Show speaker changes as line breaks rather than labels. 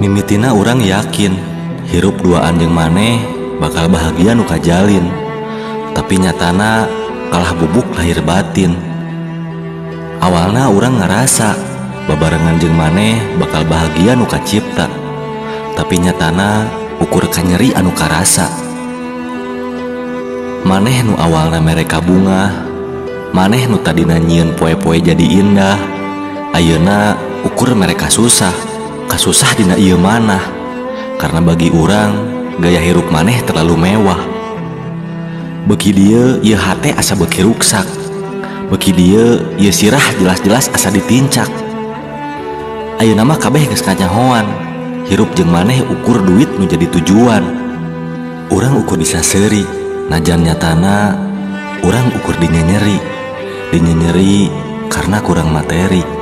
Mimitina urang yakin hirup duaan jeung maneh bakal bahagia nu kajalin, tapi nyatana kalah bubuk lahir batin. Awalna urang ngarasa babarengan jeung maneh bakal bahagia nu kacipta, tapi nyatana ukur kanyeri anu karasa. Maneh nu awalna mere kabungah, maneh nu tadina nyieun poe-poe jadi indah, ayeuna ukur mere kasusah, kasusah dina ieu manah, karena bagi urang gaya hirup maneh terlalu mewah. Beuki dieu ieu hate asa beuki ruksak, beuki dieu ieu sirah jelas-jelas asa ditincak. Ayeuna mah kabeh geus kanyahoan, hirup jeung maneh ukur duit nu jadi tujuan. Urang ukur disaseuri, najan nyatana urang ukur dinyenyeri, dinyenyeri karena kurang materi.